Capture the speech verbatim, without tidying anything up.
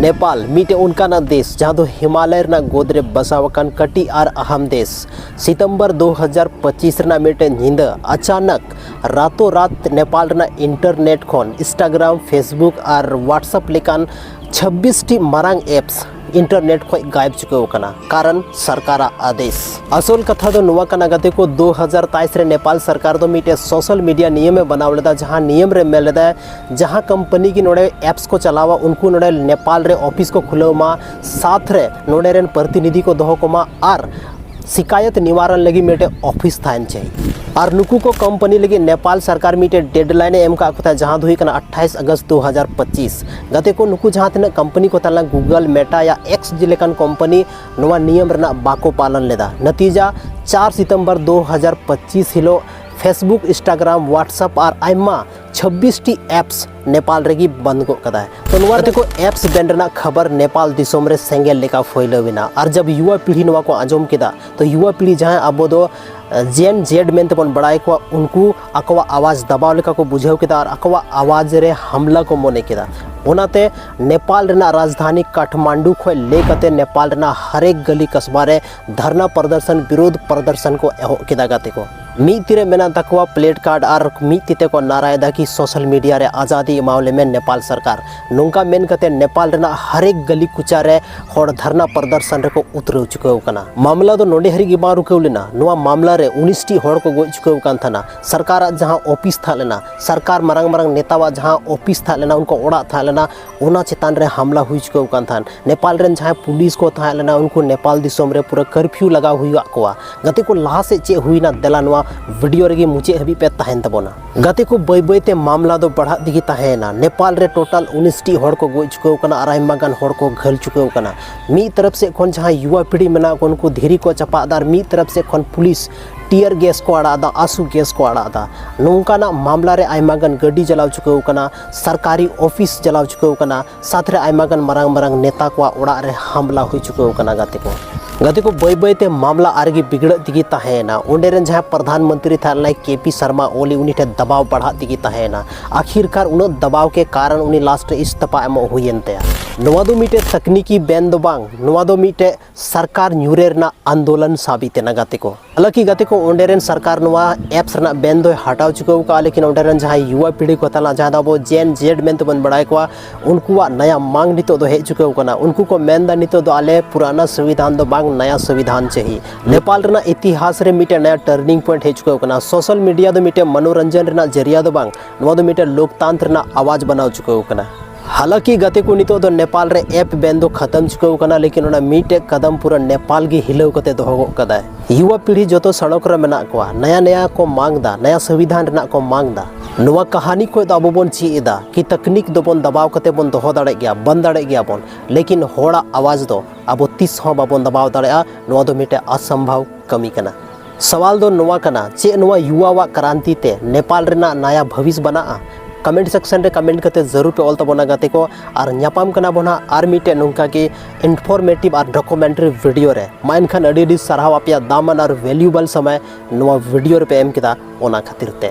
ᱱᱮᱯᱟᱞ ᱢᱤᱫᱴᱮᱱ ᱚᱱᱠᱟᱱᱟᱜ ᱫᱮᱥ ᱡᱟᱦᱟᱸ ᱫᱚ ᱦᱤᱢᱟᱞᱚᱭ ᱨᱮᱱᱟᱜ ᱜᱚᱫ ᱨᱮ ᱵᱟᱥᱟᱣ ᱟᱠᱟᱱ ᱠᱟᱹᱴᱤᱡ ᱟᱨ ᱟᱦᱟᱢ ᱫᱮᱥ᱾ ᱥᱤᱛᱚᱢᱵᱚᱨ ᱫᱩ ᱦᱟᱡᱟᱨ ᱯᱚᱸᱪᱤᱥ ᱨᱮᱱᱟᱜ ᱢᱤᱫᱴᱮᱱ ᱧᱤᱫᱟᱹ ᱟᱪᱟᱱᱟᱠ ᱨᱟᱛᱳ ᱨᱟᱛ ᱱᱮᱯᱟᱞ ᱨᱮᱱᱟᱜ ᱤᱱᱴᱟᱨᱱᱮᱴ ᱠᱷᱚᱱ Instagram, Facebook ᱟᱨ WhatsApp ᱞᱮᱠᱟᱱ ᱪᱷᱟᱵᱵᱤᱥ ᱴᱤ ᱢᱟᱨᱟᱝ ᱮᱯᱥ ᱤᱱᱴᱟᱨᱱᱮᱴ ᱠᱷᱚᱱ ᱜᱟᱭᱮᱵ ᱪᱩᱠᱟᱹᱣ ᱟᱠᱟᱱᱟ, ᱠᱟᱨᱚᱱ ᱥᱚᱨᱠᱟᱨᱟᱜ ᱟᱫᱮᱥ᱾ ᱟᱥᱚᱞ ᱠᱟᱛᱷᱟ ᱫᱚ ᱱᱚᱣᱟ ᱠᱟᱱᱟ ᱜᱟᱛᱮ ᱠᱚ, ᱫᱩ ᱦᱟᱡᱟᱨ ᱛᱮᱭᱤᱥ ᱨᱮ ᱱᱮᱯᱟᱞ ᱥᱚᱨᱠᱟᱨ ᱫᱚ ᱢᱤᱫᱴᱮᱱ ᱥᱳᱥᱟᱞ ᱢᱤᱰᱤᱭᱟ ᱱᱤᱭᱚᱢᱮ ᱵᱮᱱᱟᱣ ᱞᱮᱫᱟ, ᱡᱟᱦᱟᱸ ᱱᱤᱭᱚᱢ ᱨᱮ ᱢᱮᱱ ᱞᱮᱫᱟᱭ ᱡᱟᱦᱟᱸ ᱠᱳᱢᱯᱟᱱᱤ ᱜᱮ ᱱᱚᱰᱮ ᱮᱯᱥ ᱠᱚ ᱪᱟᱞᱟᱣᱟ, ᱩᱱᱠᱩ ᱱᱚᱰᱮ ᱱᱮᱯᱟᱞ ᱨᱮ ᱚᱯᱷᱤᱥ ᱠᱚ ᱠᱷᱩᱞᱟᱹᱣ ᱢᱟ, ᱥᱟᱛ ᱨᱮ ᱱᱚᱰᱮ ᱨᱮᱱ ᱯᱨᱚᱛᱤᱱᱤᱫᱷᱤ ᱠᱚ ᱫᱚᱦᱚ ᱠᱚᱢᱟ ᱟᱨ ᱥᱤᱠᱟᱭᱚᱛ ᱱᱤᱣᱟᱨᱚᱱ ᱞᱟᱹᱜᱤᱫ ᱢᱤᱫᱴᱮᱱ ᱚᱯᱷᱤᱥ ᱛᱟᱦᱮᱱ ᱪᱟᱹᱦᱤ᱾ ᱟᱨ ᱱᱩᱠᱩ ᱠᱚ ᱠᱳᱢᱯᱟᱱᱤ ᱞᱟᱹᱜᱤᱫ ᱱᱮᱯᱟᱞ ᱥᱚᱨᱠᱟᱨ ᱢᱤᱫᱴᱮᱱ ᱰᱮᱰᱞᱟᱭᱤᱱ ᱮ ᱮᱢ ᱠᱟᱜ ᱠᱚ ᱛᱟᱦᱮᱸᱫ, ᱡᱟᱦᱟᱸ ᱫᱚ ᱦᱩᱭᱩᱜ ᱠᱟᱱᱟ ᱟᱴᱷᱟᱭᱤᱥ ᱟᱜᱚᱥᱴ ᱫᱩ ᱦᱟᱡᱟᱨ ᱯᱚᱸᱪᱤᱥ᱾ ᱜᱟᱛᱮ ᱠᱚ, ᱱᱩᱠᱩ ᱡᱟᱦᱟᱸ ᱛᱤᱱᱟᱹᱜ ᱠᱳᱢᱯᱟᱱᱤ ᱠᱚ ᱛᱟᱦᱮᱸ ᱞᱮᱱᱟ, ᱜᱩᱜᱚᱞ, ᱢᱮᱴᱟ ᱭᱟ ᱮᱠᱥ ᱡᱮ ᱞᱮᱠᱟᱱ ᱠᱳᱢᱯᱟᱱᱤ, ᱱᱚᱣᱟ ᱱᱤᱭᱚᱢ ᱨᱮᱱᱟᱜ ᱵᱟᱠᱚ ᱯᱟᱞᱚᱱ ᱞᱮᱫᱟ᱾ ᱱᱟᱛᱤᱡᱟ, ᱪᱟᱨ ᱥᱤᱛᱚᱢᱵᱚᱨ ᱫᱩ ᱦᱟᱡᱟᱨ ᱯᱚᱸᱪᱤᱥ ᱦᱤᱞᱳᱜ Facebook, Instagram, WhatsApp ᱟᱨ ᱟᱭᱢᱟ ᱪᱷᱟᱵᱵᱤᱥ ᱴᱤ ᱮᱯᱥ ᱱᱮᱯᱟᱞ ᱨᱮᱜᱮ ᱵᱚᱱᱫ ᱜᱚᱫ ᱠᱟᱫᱟᱭ᱾ ᱛᱚ ᱱᱚᱣᱟ ᱨᱮ ᱠᱚ ᱮᱯᱥ ᱵᱮᱱ ᱨᱮᱱᱟᱜ ᱠᱷᱚᱵᱚᱨ ᱱᱮᱯᱟᱞ ᱫᱤᱥᱚᱢ ᱨᱮ ᱥᱮᱸᱜᱮᱞ ᱞᱮᱠᱟ ᱯᱷᱟᱹᱭᱞᱟᱹᱣ ᱮᱱᱟ᱾ ᱟᱨ ᱡᱟᱵ ᱭᱩᱣᱟ ᱯᱤᱲᱦᱤ ᱱᱚᱣᱟ ᱠᱚ ᱟᱸᱡᱚᱢ ᱠᱮᱫᱟ, ᱛᱚ ᱭᱩᱣᱟ ᱯᱤᱲᱦᱤ ᱡᱟᱦᱟᱸᱭ ᱟᱵᱚ ᱫᱚ ᱡᱮᱱ ᱡᱮᱰ ᱢᱮᱱᱛᱮ ᱵᱚᱱ ᱵᱟᱲᱟᱭ ᱠᱚᱣᱟ, ᱩᱱᱠᱩ ᱟᱠᱚᱣᱟᱜ ᱟᱣᱟᱡᱽ ᱫᱟᱵᱟᱣ ᱞᱮᱠᱟ ᱠᱚ ᱵᱩᱡᱷᱟᱹᱣ ᱠᱮᱫᱟ ᱟᱨ ᱟᱠᱚᱣᱟᱜ ᱟᱣᱟᱡᱽ ᱨᱮ ᱦᱟᱢᱞᱟ ᱠᱚ ᱢᱚᱱᱮ ᱠᱮᱫᱟ᱾ ᱚᱱᱟᱛᱮ ᱱᱮᱯᱟᱞ ᱨᱮᱱᱟᱜ ᱨᱟᱡᱽᱫᱷᱟᱱᱤ ᱠᱟᱴᱷᱢᱟᱱᱰᱩ ᱠᱷᱚᱱ ᱞᱟᱹᱭ ᱠᱟᱛᱮ ᱱᱮᱯᱟᱞ ᱨᱮᱱᱟᱜ ᱦᱟᱨᱮᱠ ᱜᱟᱹᱞᱤ ᱠᱟᱥᱵᱟ ᱨᱮ ᱫᱷᱟᱨᱱᱟ ᱯᱨᱚᱫᱚᱨᱥᱚᱱ, ᱵᱤᱨᱳᱫᱷ ᱯᱨᱚᱫᱚᱨᱥᱚᱱ ᱠᱚ ᱮᱦᱚᱵ ᱠᱮᱫᱟ ᱜᱟᱛᱮ ᱠᱚ᱾ ᱢᱤᱫ ᱛᱤᱨᱮ ᱢᱮᱱᱟᱜ ᱛᱟᱠᱚᱣᱟ ᱯᱞᱮᱴ ᱠᱟᱨᱰ ᱟᱨ ᱢᱤᱫ ᱛᱤ ᱛᱮᱠᱚ ᱱᱟᱨᱟᱭᱮᱫᱟ ᱠᱤ ᱥᱳᱥᱟᱞ ᱢᱤᱰᱤᱭᱟ ᱨᱮ ᱟᱡᱟᱫᱤ ᱮᱢᱟᱣ ᱞᱮᱢᱮ ᱱᱮᱯᱟᱞ ᱥᱚᱨᱠᱟᱨ᱾ ᱱᱚᱝᱠᱟ ᱢᱮᱱ ᱠᱟᱛᱮ ᱱᱮᱯᱟᱞ ᱨᱮᱱᱟᱜ ᱦᱟᱨᱮᱠ ᱜᱟᱹᱞᱤ ᱠᱩᱪᱟ ᱨᱮ ᱦᱚᱲ ᱫᱷᱟᱨᱱᱟ ᱯᱨᱚᱫᱚᱨᱥᱚᱱ ᱨᱮᱠᱚ ᱩᱛᱨᱟᱹᱣ ᱪᱩᱠᱟᱹᱣ ᱟᱠᱟᱱᱟ᱾ ᱢᱟᱢᱞᱟ ᱫᱚ ᱱᱚᱰᱮ ᱦᱟᱹᱨᱤᱡ ᱜᱮ ᱵᱟᱝ ᱨᱩᱠᱟᱹᱣ ᱞᱮᱱᱟ᱾ ᱱᱚᱣᱟ ᱢᱟᱢᱞᱟ ᱨᱮ ᱩᱱᱤᱥ ᱴᱤ ᱦᱚᱲ ᱠᱚ ᱜᱚᱡ ᱪᱩᱠᱟᱹᱣ ᱟᱠᱟᱱ ᱛᱟᱦᱮᱱᱟ᱾ ᱥᱚᱨᱠᱟᱨᱟᱜ ᱡᱟᱦᱟᱸ ᱚᱯᱷᱤᱥ ᱛᱟᱦᱮᱸ ᱞᱮᱱᱟ, ᱥᱚᱨᱠᱟᱨ ᱢᱟᱨᱟᱝ ᱢᱟᱨᱟᱝ ᱱᱮᱛᱟᱣᱟᱜ ᱡᱟᱦᱟᱸ ᱚᱯᱷᱤᱥ ᱛᱟᱦᱮᱸ ᱞᱮᱱᱟ, ᱩᱱᱠᱩ ᱚᱲᱟᱜ ᱛᱟᱦᱮᱸ ᱞᱮᱱᱟ, ᱚᱱᱟ ᱪᱮᱛᱟᱱ ᱨᱮ ᱦᱟᱢᱞᱟ ᱦᱩᱭ ᱪᱩᱠᱟᱹᱣ ᱟᱠᱟᱱ ᱛᱟᱦᱮᱸᱱ᱾ ᱱᱮᱯᱟᱞ ᱨᱮᱱ ᱡᱟᱦᱟᱸᱭ ᱯᱩᱞᱤᱥ ᱠᱚ ᱛᱟᱦᱮᱸ ᱞᱮᱱᱟ, ᱩᱱᱠᱩ ᱱᱮᱯᱟᱞ ᱫᱤᱥᱚᱢ ᱨᱮ ᱯᱩᱨᱟᱹ ᱠᱟᱨᱯᱷᱤᱭᱩ ᱞᱟᱜᱟᱣ ᱦᱩᱭ ᱟᱠᱟᱫ ᱠᱚᱣᱟ᱾ ᱜᱟᱛᱮ ᱠᱚ, ᱞᱟᱦᱟ ᱥᱮᱫ ᱪᱮᱫ ᱦᱩᱭᱱᱟ, ᱫᱮᱞᱟ ᱱᱚᱣᱟ ᱵᱷᱤᱰᱤᱭᱳ ᱨᱮᱜᱮ ᱢᱩᱪᱟᱹᱫ ᱦᱟᱹᱵᱤᱡ ᱯᱮ ᱛᱟᱦᱮᱱ ᱛᱟᱵᱚᱱᱟ᱾ ᱜᱟᱛᱮ ᱠᱚ, ᱵᱟᱹᱭ ᱵᱟᱹᱭ ᱛᱮ ᱢᱟᱢᱞᱟ ᱫᱚ ᱵᱟᱲᱦᱟᱜ ᱛᱮᱜᱮ ᱛᱟᱦᱮᱸᱭᱮᱱᱟ᱾ ᱱᱮᱯᱟᱞ ᱨᱮ ᱴᱳᱴᱟᱞ ᱩᱱᱤᱥ ᱴᱤ ᱦᱚᱲ ᱠᱚ ᱜᱚᱡ ᱪᱩᱠᱟᱹᱣ ᱟᱠᱟᱱᱟ ᱟᱨ ᱟᱭᱢᱟ ᱜᱟᱱ ᱦᱚᱲ ᱠᱚ ᱜᱷᱟᱹᱞ ᱪᱩᱠᱟᱹᱣ ᱟᱠᱟᱱᱟ᱾ ᱢᱤᱫ ᱛᱚᱨᱚᱯ ᱥᱮᱫ ᱠᱷᱚᱱ ᱡᱟᱦᱟᱸᱭ ᱭᱩᱣᱟ ᱯᱤᱲᱦᱤ ᱢᱮᱱᱟᱜ ᱠᱚ, ᱩᱱᱠᱩ ᱫᱷᱤᱨᱤ ᱠᱚ ᱪᱟᱯᱟᱫ ᱮᱫᱟ, ᱟᱨ ᱢᱤᱫ ᱛᱚᱨᱚᱯ ᱥᱮᱫ ᱠᱷᱚᱱ ᱯᱩᱞᱤᱥ ᱴᱤᱭᱟᱨ ᱜᱮᱥ ᱠᱚ ᱟᱲᱟᱜ ᱮᱫᱟ, ᱟᱥᱩ ᱜᱮᱥ ᱠᱚ ᱟᱲᱟᱜ ᱮᱫᱟ᱾ ᱱᱚᱝᱠᱟᱱᱟᱜ ᱢᱟᱢᱞᱟ ᱨᱮ ᱟᱭᱢᱟ ᱜᱟᱱ ᱜᱟᱹᱰᱤ ᱪᱟᱞᱟᱣ ᱪᱩᱠᱟᱹᱣ ᱠᱟᱱᱟ, ᱥᱚᱨᱠᱟᱨᱤ ᱚᱯᱷᱤᱥ ᱪᱟᱞᱟᱣ ᱪᱩᱠᱟᱹᱣ ᱠᱟᱱᱟ, ᱥᱟᱛ ᱨᱮ ᱟᱭᱢᱟ ᱜᱟᱱ ᱢᱟᱨᱟᱝ ᱢᱟᱨᱟᱝ ᱱᱮᱛᱟ ᱠᱚᱣᱟᱜ ᱚᱲᱟᱜ ᱨᱮ ᱦᱟᱢᱞᱟ ᱦᱩᱭ ᱪᱩᱠᱟᱹᱣ ᱠᱟᱱᱟ᱾ ᱜᱟᱛᱮ ᱠᱚ, ᱜᱟᱛᱮ ᱠᱚ, ᱵᱟᱹᱭ ᱵᱟᱹᱭ ᱛᱮ ᱢᱟᱢᱞᱟ ᱟᱨᱜᱮ ᱵᱤᱜᱽᱲᱟᱹᱜ ᱛᱮᱜᱮ ᱛᱟᱦᱮᱸᱭᱮᱱᱟ᱾ ᱚᱸᱰᱮ ᱨᱮᱱ ᱡᱟᱦᱟᱸᱭ ᱯᱨᱚᱫᱷᱟᱱ ᱢᱚᱱᱛᱨᱤ ᱛᱟᱦᱮᱸ ᱞᱮᱱᱟᱭ ᱠᱮ ᱯᱤ ᱥᱟᱨᱢᱟ ᱳᱞᱤ, ᱩᱱᱤ ᱴᱷᱮᱱ ᱫᱟᱵᱟᱣ ᱵᱟᱲᱦᱟᱜ ᱛᱮᱜᱮ ᱛᱟᱦᱮᱸᱭᱮᱱᱟ᱾ ᱟᱠᱷᱤᱨᱠᱟᱨ ᱩᱱᱟᱹᱜ ᱫᱟᱵᱟᱣ ᱠᱮ ᱠᱟᱨᱚᱱ ᱩᱱᱤ ᱞᱟᱥᱴ ᱨᱮ ᱤᱥᱛᱚᱯᱷᱟ ᱮᱢᱚᱜ ᱦᱩᱭᱮᱱ ᱛᱟᱭᱟ᱾ ᱱᱚᱣᱟ ᱫᱚ ᱢᱤᱫᱴᱮᱡ ᱛᱟᱠᱱᱤᱠᱤ ᱵᱮᱱ ᱫᱚ ᱵᱟᱝ, ᱱᱚᱣᱟ ᱫᱚ ᱢᱤᱫᱴᱮᱡ ᱥᱚᱨᱠᱟᱨ ᱧᱩᱨᱮ ᱨᱮᱱᱟᱜ ᱟᱱᱫᱳᱞᱚᱱ ᱥᱟᱵᱤᱛ ᱮᱱᱟ᱾ ᱜᱟᱛᱮ ᱠᱚ, ᱦᱟᱞᱟᱸᱠᱤ ᱜᱟᱛᱮ ᱠᱚ, ᱚᱸᱰᱮ ᱨᱮᱱ ᱥᱚᱨᱠᱟᱨ ᱱᱚᱣᱟ ᱮᱯᱥ ᱨᱮᱱᱟᱜ ᱵᱮᱱ ᱫᱚᱭ ᱦᱟᱴᱟᱣ ᱪᱩᱠᱟᱹᱣ ᱠᱟᱜᱼᱟ, ᱞᱮᱠᱤᱱ ᱚᱸᱰᱮ ᱨᱮᱱ ᱡᱟᱦᱟᱸᱭ ᱭᱩᱣᱟ ᱯᱤᱲᱦᱤ ᱠᱚ ᱛᱟᱞᱟ, ᱡᱟᱦᱟᱸ ᱫᱚ ᱟᱵᱚ ᱡᱮᱱ ᱡᱮᱰ ᱢᱮᱱᱛᱮ ᱵᱚᱱ ᱵᱟᱲᱟᱭ ᱠᱚᱣᱟ, ᱩᱱᱠᱩᱣᱟᱜ ᱱᱟᱭᱟ ᱢᱟᱝ ᱱᱤᱛᱚᱜ ᱫᱚ ᱦᱮᱡ ᱪᱩᱠᱟᱹᱣ ᱠᱟᱱᱟ᱾ ᱩᱱᱠᱩ ᱠᱚ ᱢᱮᱱᱫᱟ ᱱᱤᱛᱚᱜ ᱫᱚ ᱟᱞᱮ ᱯᱩᱨᱟᱱᱟ ᱥᱚᱝᱵᱤᱫᱷᱟᱱ ᱫᱚ ᱵᱟᱝ, ᱱᱟᱭᱟ ᱥᱚᱝᱵᱤᱫᱷᱟᱱ ᱪᱟᱹᱦᱤ᱾ ᱱᱮᱯᱟᱞ ᱨᱮᱱᱟᱜ ᱤᱛᱤᱦᱟᱥ ᱨᱮ ᱢᱤᱫᱴᱮᱱ ᱱᱟᱭᱟ ᱴᱟᱨᱱᱤᱝ ᱯᱚᱭᱮᱱᱴ ᱦᱮᱡ ᱪᱩᱠᱟᱹᱣ ᱠᱟᱱᱟ᱾ ᱥᱳᱥᱟᱞ ᱢᱤᱰᱤᱭᱟ ᱫᱚ ᱢᱤᱫᱴᱮᱱ ᱢᱚᱱᱳᱨᱚᱧᱡᱚᱱ ᱨᱮᱱᱟᱜ ᱡᱟᱹᱨᱤᱭᱟ ᱫᱚ ᱵᱟᱝ, ᱱᱚᱣᱟ ᱫᱚ ᱢᱤᱫᱴᱮᱱ ᱞᱳᱠᱛᱟᱱᱛᱨ ᱨᱮᱱᱟᱜ ᱟᱣᱟᱡᱽ ᱵᱮᱱᱟᱣ ᱪᱩᱠᱟᱹᱣ ᱠᱟᱱᱟ᱾ ᱦᱟᱞᱟᱸᱠᱤ ᱜᱟᱛᱮ ᱠᱚ, ᱱᱤᱛᱚᱜ ᱫᱚ ᱱᱮᱯᱟᱞ ᱨᱮ ᱮᱯ ᱵᱮᱱ ᱫᱚ ᱠᱷᱟᱛᱟᱢ ᱪᱩᱠᱟᱹᱣ ᱠᱟᱱᱟ, ᱞᱮᱠᱤᱱ ᱚᱱᱟ ᱢᱤᱫᱴᱮᱡ ᱠᱟᱫᱟᱢ ᱯᱩᱨᱟᱹ ᱱᱮᱯᱟᱞ ᱜᱮ ᱦᱤᱞᱟᱹᱣ ᱠᱟᱛᱮ ᱫᱚᱦᱚ ᱜᱚᱫ ᱠᱟᱫᱟᱭ᱾ ᱭᱩᱣᱟ ᱯᱤᱲᱦᱤ ᱡᱚᱛᱚ ᱥᱚᱲᱚᱠ ᱨᱮ ᱢᱮᱱᱟᱜ ᱠᱚᱣᱟ, ᱱᱟᱭᱟ ᱱᱟᱭᱟ ᱠᱚ ᱢᱟᱝ ᱫᱟ, ᱱᱟᱭᱟ ᱥᱚᱝᱵᱤᱫᱷᱟᱱ ᱨᱮᱱᱟᱜ ᱠᱚ ᱢᱟᱝ ᱫᱟ᱾ ᱱᱚᱣᱟ ᱠᱟᱹᱦᱟᱱᱤ ᱠᱷᱚᱱ ᱫᱚ ᱟᱵᱚ ᱵᱚᱱ ᱪᱮᱫ ᱮᱫᱟ ᱠᱤ ᱛᱟᱠᱱᱤᱠ ᱫᱚᱵᱚᱱ ᱫᱟᱵᱟᱣ ᱠᱟᱛᱮ ᱵᱚᱱ ᱫᱚᱦᱚ ᱫᱟᱲᱮᱭᱟᱜ ᱜᱮᱭᱟ, ᱵᱚᱱᱫ ᱫᱟᱲᱮᱭᱟᱜ ᱜᱮᱭᱟ ᱵᱚᱱ, ᱞᱮᱠᱤᱱ ᱦᱚᱲᱟᱜ ᱟᱣᱟᱡᱽ ᱫᱚ ᱟᱵᱚ ᱛᱤᱥ ᱦᱚᱸ ᱵᱟᱵᱚᱱ ᱫᱟᱵᱟᱣ ᱫᱟᱲᱮᱭᱟᱜᱼᱟ᱾ ᱱᱚᱣᱟ ᱫᱚ ᱢᱤᱫᱴᱮᱡ ᱚᱥᱚᱢᱵᱷᱚᱵ ᱠᱟᱹᱢᱤ ᱠᱟᱱᱟ᱾ ᱥᱟᱣᱟᱞ ᱫᱚ ᱱᱚᱣᱟ ᱠᱟᱱᱟ, ᱪᱮᱫ ᱱᱚᱣᱟ ᱭᱩᱣᱟᱣᱟᱜ ᱠᱨᱟᱱᱛᱤ ᱛᱮ ᱱᱮᱯᱟᱞ ᱨᱮᱱᱟᱜ ᱱᱟᱭᱟ ᱵᱷᱟᱵᱤᱥ ᱵᱮᱱᱟᱜᱼᱟ? ᱠᱚᱢᱮᱱᱴ ᱥᱮᱠᱥᱚᱱ ᱨᱮ ᱠᱚᱢᱮᱱᱴ ᱠᱟᱛᱮ ᱡᱟᱹᱨᱩᱲ ᱯᱮ ᱚᱞ ᱛᱟᱵᱚᱱᱟ ᱜᱟᱛᱮ ᱠᱚ, ᱟᱨ ᱧᱟᱯᱟᱢ ᱠᱟᱱᱟ ᱵᱚᱱ ᱦᱟᱸᱜ ᱟᱨ ᱢᱤᱫᱴᱮᱡ ᱱᱚᱝᱠᱟ ᱜᱮ ᱤᱱᱯᱷᱚᱨᱢᱮᱴᱤᱵᱷ ᱟᱨ ᱰᱚᱠᱩᱢᱮᱱᱴᱟᱨᱤ ᱵᱷᱤᱰᱤᱭᱳ ᱨᱮ᱾ ᱢᱟ ᱮᱱᱠᱷᱟᱱ ᱟᱹᱰᱤ ᱟᱹᱰᱤ ᱥᱟᱨᱦᱟᱣ ᱟᱯᱮᱭᱟᱜ ᱫᱟᱢᱟᱱ ᱟᱨ ᱵᱷᱮᱞᱩᱭᱮᱵᱚᱞ ᱥᱚᱢᱚᱭ ᱱᱚᱣᱟ ᱵᱷᱤᱰᱤᱭᱳ ᱨᱮᱯᱮ ᱮᱢ ᱠᱮᱫᱟ, ᱚᱱᱟ ᱠᱷᱟᱹᱛᱤᱨ ᱛᱮ᱾